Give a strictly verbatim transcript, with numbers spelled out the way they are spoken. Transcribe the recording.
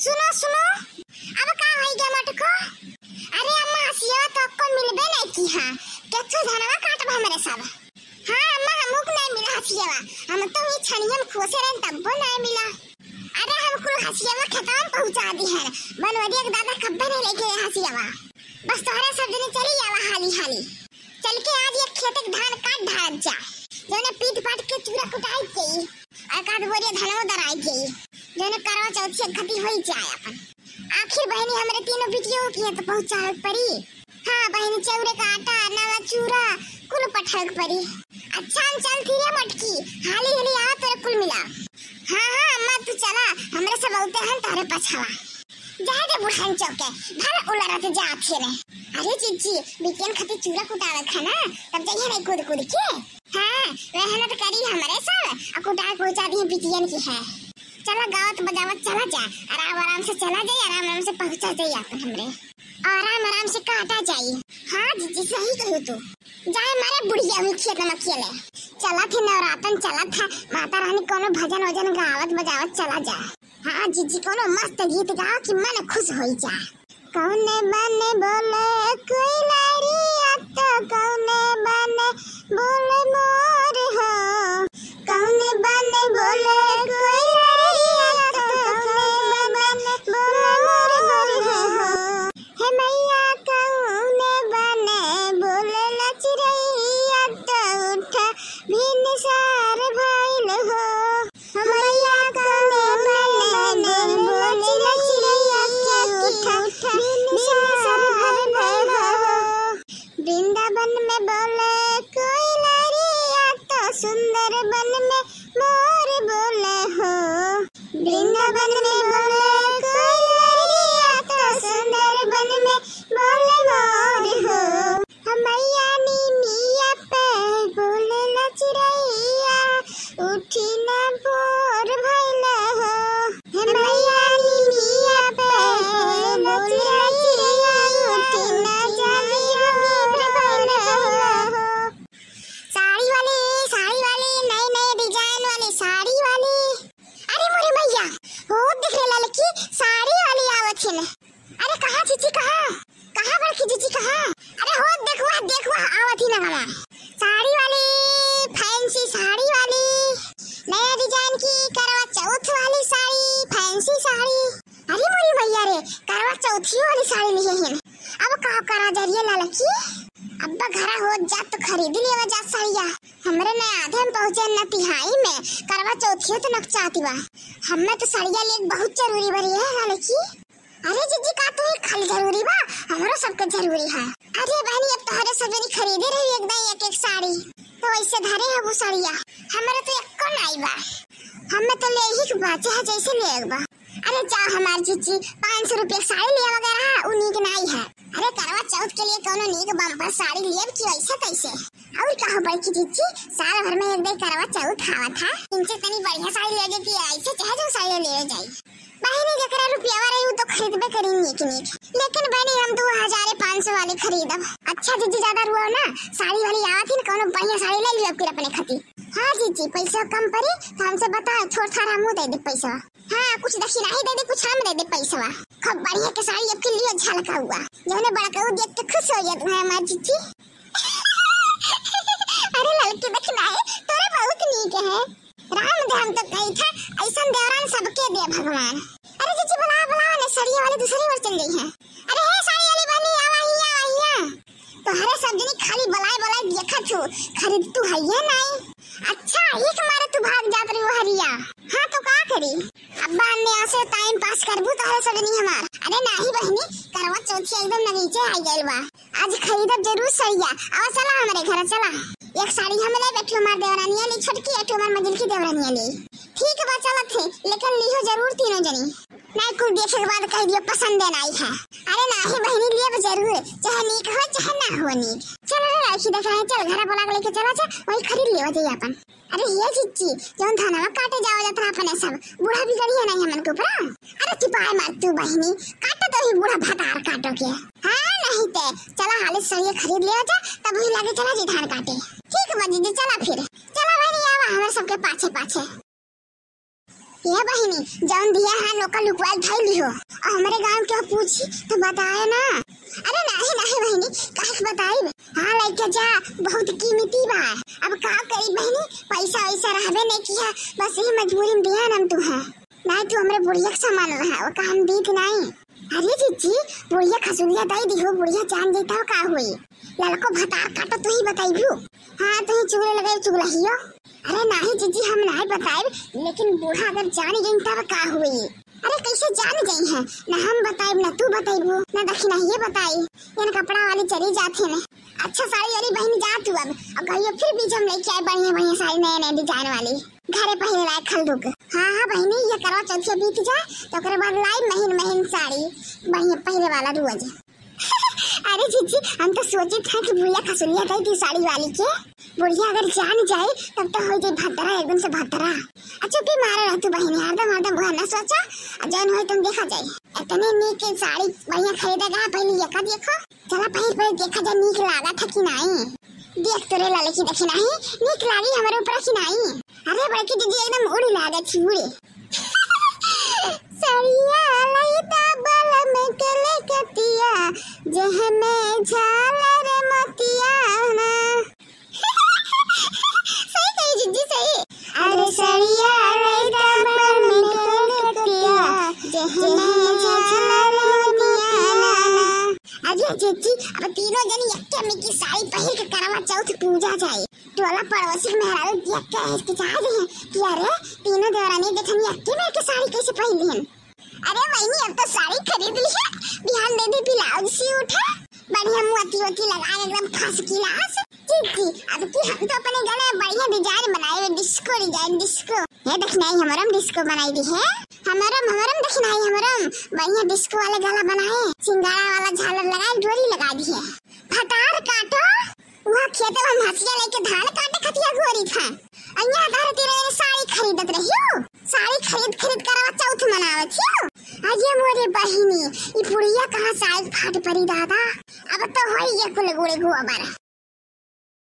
सुनो, सुनो, अब का होई गे मटको? अरे अम्मा, हसियवा तो अक्को मिलबे नहीं की, हाँ, केथू धनवा काटब हमरे सब। हाँ अम्मा, हमहू के नहीं मिला हसियवा, हम तो ई छनियन खोसे रहन तब्बो नहीं मिला। अरे हम कुल हसियवा खेतवा में पहुँचा दी है, बनवरिया के दादा कब्बे नहीं लेके आए हसियवा। बस तोहरे सब जने चली आवा हाली हाली। चल के आज एक खेत के धान काट ढारब जा, जौने पीट पाट के चूरा कुटाई के, एक आध बोरिया धनवा दराई के, जौने करवा चौथिया खती होई जाए अपन। आखिर बहिनी हमरे तीनों बिटियों की है तो पहुँचावे के पड़ी। हाँ बहिनी, चौरे का आटा, नवा चूरा, कुल पठावे के पड़ी। अच्छा हम चलती रे मटकी, हाली हाली आवा तोरे कुल मिला। हाँ हाँ अम्मा तू चला, हमरे सब औते हैं तोहरे पछवा। जाए दे बुढ़ान चौके, भर उलरत जात है ने। अरे जीजी, बिटियन खातिर चूरा कुटावे का ना, तब जाइए नहीं कूद कूद के। हाँ, मेहनत करी हमरे सब, आ कुटा के पहुँचा दी बिटियन की है। चला गावत बजावत चला जा, आराम आराम से चला जाई, आराम आराम से पहुँचा जाई अपन हमरे। आराम आराम से काटा जाई। हाँ जीजी, सही कहू तू। जाए मारे बुढ़िया हुई खेत में अकेले। चला थे नवरातन चला था, माता रानी कोनो भजन वजन गावत बजावत चला जा। हाँ जीजी, कोनो मस्त गीत गाओ कि मन खुश होई जा। कौने बन बोले कोई लरिया तो कौने बन बोले मोर हो। कौने बन बोले कोई लरिया तो कौने बन बोले मोर हो। हे मैया कौने बन बोले लचिरैया तो उठ भिनसार भइल हो। मैया कौने बन बोले चिड़ैया के उठा, भिनसार भइल हो। वृंदावन में बोले कोई लरिया तो सुंदर बन में मोर बोले हो। वृंदावन में बोले कोई लरिया तो सुंदर बन में बोले मोर हो। हमैया नीमिया पे बोलेला चिड़ैया, उठी ना भोर भइल हो। हमैया नीमिया पे बोलेला चिड़ैया, उठी ना जल्दी भोर भइल हो। साड़ी वाली, साड़ी वाली, नए नए डिजाइन वाली साड़ी वाली। अरे मोरे मैया, हो देख रे ललकी, साड़ी वाली आवत हिन। अरे कहाँ जीजी, कहाँ? कहाँ बड़की जीजी, कहाँ? अरे हो देखवा, देखवा, आवत ही ना हमार। साड़ी वाली, फैंसी साड़ी वाली, नया डिजाइन की करवा चौथ वाली साड़ी, फैंसी साड़ी। अरे मोरी मैया रे, करवा चौथी वाली साड़ी लिए हिन। अब का करा जरिए ललकी? अब्बा घरा होत जात तो खरीदी लेवा जात साड़िया। हमरे न आधे में पहुँचे न तिहाई में, करवा चौथियो तो नकचाती बा। हमें तो साड़िया लेक बहुत जरूरी बा रे ललकी। अरे जीजी, का तू ही खाली जरूरी बा, हमरो सबके जरूरी है। अरे बहनी, अब तोहरे सब जनी खरीदे रही एकदम एक एक साड़ी, तो वैसे धरे हबू साड़िया। हमरे तो एको नाई बा, हमें तो ले ही के बा, चाहे जैसे ले बा। अरे जा हमार जीजी, पाँच सौ रुपया साड़ी लिया वगैरह, उ नीक नाई है। अरे करवा चौथ के लिए कोनो नीक बम्पर साड़ी लेब कि ऐसे कैसे? और कहो बड़की जीजी, साल भर में एक दे करवा चौथ आवत है, इनसे तनी बढ़िया साड़ी ले लेती है, ऐसे चाहे जो साड़ी ले जाई। बहिनी, जेकरा रुपयावा रही, उ तो खरीदबे करी नीक नीक, लेकिन बहिनी, हम दो हजारे पाँच सौ वाली खरीदब। अच्छा जीजी, ज्यादा रुआओ ना, साड़ी वाली आवत ही न, कोनो बढ़िया साड़ी ले लियो फिर अपने खातिर। हाँ जीजी, पैसा कम पड़ी तो हमसे बताओ, थोड़ थाड़ हमहू दे दे पैसा। हाँ, कुछ दक्षिणा ही दे दे, कुछ हम दे दे पैसा। खूब बढ़िया के साड़ी अब के लिए झलका हुआ, जौने बड़का उ देख के खुश हो जात है हमार जीजी। अरे ललकी दक्षिणा है, तोरे बहुत नीक है। राम दे, हम तो कही था, ऐसन देवरान सबके दे भगवान। अरे जीजी, बुलावा, बुलावा, ने सड़िया वाली दूसरी ओर चल गई है। अरे हे साड़ी वाली बहनी, आवा हिया, आवा हिया। तोहरे सब जनी खाली बुलाए, बुलाए देखत हो, खरीद तू है ये नहीं। अच्छा, ये मारे तू भाग जात रही हो हरिया। हाँ तो का करी, अब्बा अन्ने आसे टाइम पास करबू तोहरे सब जनी हमार। अरे नाही बहनी, करवा चौथी एकदम नगीचे आई गइल बा। आज खरीदब जरूर सड़िया। आवा चला हमरे घर चला। एक साड़ी हम लेब, एक ठो हमार देवरानिया ली छोटकी, एक ठो हमार मझिलकी देवरानिया ली। ठीक बा चलत है, लेकिन लिहो जरूर तीनों जनी। नहीं कुल देखे के बाद कह दियो पसंद है नहीं है। अरे नाही बहनी लेब जरूर, चाहे नीक हो चाहे ना हो नीक। चल रे लड़की देख रहे हैं, चल घर बुला के लेके चला जा, वही खरीद लियो जाइए अपन। अरे हे जीजी, जौन धनवा काटे जावा जात रहा अपने सब, बूढ़ा बिगड़ी है नहीं हमन के ऊपर। अरे चुपाए मार तू बहिनी, काटो तो ही बूढ़ा भतार काटो के। हाँ नहीं ते, चला हाले सरिये खरीद लिया जा, तब ही लागे चला जी धान काटे। ठीक बा जीजी, चला फिर। चला बहिनी, आवा हमरे सबके पाछे पाछे। ये बहिनी, जौन दिया है लोकल लुकवाल धई लिहो, और हमरे गांव के पूछी तो बताए ना। अरे नाही नाही बहिनी, काहे के बताई? हाँ लइके जा, बहुत कीमती बा। अब का करी बहिनी, पैसा वैसा रहबे नहीं किया, बस यही मजबूरी में दिया हम तुहे। नाही तू हमरे बुढ़िया के समान रहा, वो काम दीत नाही। अरे जीजी, बुढ़िया खसुलिया दई दिहो, बुढ़िया जान जइता का होई? ललको भतार काटो तू ही बताइबू। हाँ तू ही चुगले लगे चुगलहियो। अरे नाही जीजी, हम नाही बताइब, लेकिन बूढ़ा अगर जान गई तब का होई? अरे कैसे जान गई है? ना हम बताइब, ना तू बताइबू, ना दखिनहिये बताई। ये कपड़ा वाली चली जात है ना। अच्छा साड़ी वाली बहिनी जा तू अब, अब कहियो फिर बीच हम लेके आए बढ़िया बढ़िया साड़ी नए नए डिजाइन वाली। घरे पहिरे लायक खलदुक। हाँ हाँ बहिनी, ये करवा चौथिया बीत जाए तो ओकरे बाद लाई महीन महीन साड़ी बढ़िया पहिरे वाला रोज। अरे जीजी, हम तो सोचित है कि बुढ़िया खसुलिया दे दी साड़ी वाली के। बुढ़िया अगर जान जाए तब तो हो जाए भद्रा, एकदम से भद्रा। अच्छा भी मारे रह तू बहिनी, हरदम हरदम वह ना सोचा। और जौन होए तुम देखा जाए। इतने नीक साड़ी बढ़िया खरीदेगा, पहले ये का देखो। चला पहिर पहिर देखा जा नीक लागत है कि नाही। देख तोरे ललकी देखी नाही, नीक लागी हमरे ऊपर कि नाही। अरे बड़की दीदी एकदम उड़ी लागत छी, उड़ी। सड़िया लइता बलम के लकतिया, जेह में झालर मोतिया ना। सही कही जीजी, सही। अरे सड़िया लइता बलम के लकतिया, जेह में झालर मोतिया ना। अरे जीजी, अब तीनों जनी एक्के में की साड़ी पहिर के करवा चौथ पूजा जाए। टोला पड़ोसी के मेहरारू देख के हिचकिचा रही हैं कि अरे तीनों देवरानी देखनी एक्के में की साड़ी कैसे पहिरली हन। अरे बहिनी, अब तो साड़ी खरीद ली है, बिहान दे दी ब्लाउज सी उठा, बढ़िया मोती वोती लगा के एकदम फर्स्ट क्लास। जीजी, अब की हम तो अपने गले में बढ़िया डिजाइन बनाए हुए, डिस्को डिजाइन, डिस्को। ये देखी नाही हमरम डिस्को बनाई दी है, हमरम हमरम देखी नाही हमरम बढ़िया डिस्को वाले गला बनाए, सिंगाड़ा वाला झालर लगाए, डोरी लगा दी है। भतार काटो, वहाँ खेते में हंसिया लेके धान काटे खतिया गोरी था। अइया तारे तेरे साड़ी खरीदत रहियो, साड़ी खरीद खरीद करवा चौथ मनावत हियो। अरे मोरे बहिनी, ई बुढ़िया कहाँ साड़ी फाट परी दादा। अब तो होई ये कुल गुड़े गोबर।